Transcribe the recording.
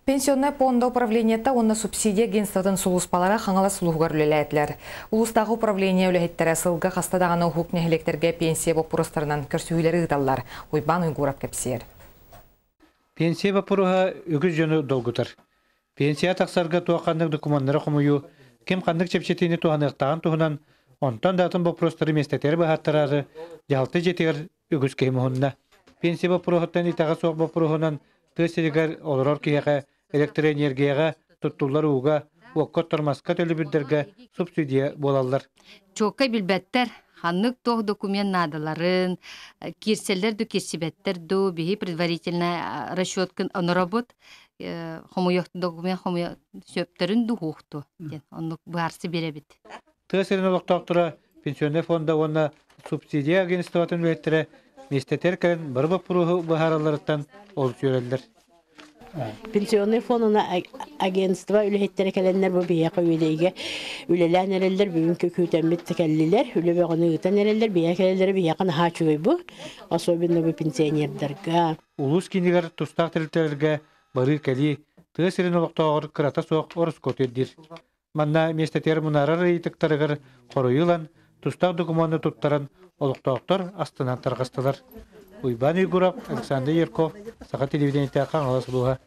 Пенсионнай пуонда управлениета уонна субсидия агентствотын сулууспалара Хаҥалас улууһугар үлэлээтилэр. Улуустааҕы управление үлэһиттэрэ сылга хаста даҕаны уһук нэһилиэктэргэ пенсия боппуруостарынан көрсүһүүлэри ыыталлар. Уйбаан Уйгуров кэпсиэр. Пенсия боппуруоһа үгүс дьону долгутар. Пенсия тахсарга туох ханнык докумуоннары хомуйуу, ким ханнык чэпчэтиини туһаныахтааҕын туһунан, онтон да атын боппуруостары миэстэтигэр быһааттараары дьаһалта дьиэтигэр үгүс киһи муһунна. Пенсия боппуруоһуттан итэҕэ суох боппуруоһунан тыа сиригэр олорор киһиэхэ электроэнергияҕа туттуллар ууга, уокка оттор маска төлөбүрдэргэ субсидия буолаллар. Чуоккай билбэттэр, ханнык туох документ наадаларын, киирсэллэр ду киирсибэттэр ду, биһи предварительно расчеткын оноробут, хомуйуох документ хомуйа сөптөрүн ду хуохту диэн оннук быһаарсы биэрэбит. Тыа сирин олохтоохторо пенсионнай фонда уонна субсидия агентствотын үлэһиттэрэ миэстэтигэр кэлэн бары боппуруоһу быһааралларыттан олус үөрэллэр. Пенсионный фонуна агентство үлэһиттэрэ кэлэннэр бу биһиэхэ үөдэйгэ үлэлээн эрэллэр, бүгүнкү күүтэммит кэллилэр, үлэ бөҕөнү ыытан эрэллэр, биһиэхэ кэлэллэрэ биһиэхэ наһаа үчүгэй бу, особенно бу пенсионердарга. Улуус киинигэр тустаах тэрилтэлэргэ барыы-кэлии, тыа сирин олохтооҕор кырата суох ороскуоту ирдиир. Манна миэстэтигэр мунаарар ыйытыктарыгар хоруйу ылан, тустаах докумуону туттаран, олохтоохтор астынан тарҕастылар. Уйбаан Уйгуров, Александр Ерков, Саха телевидениетэ Хаҥалас улууһа.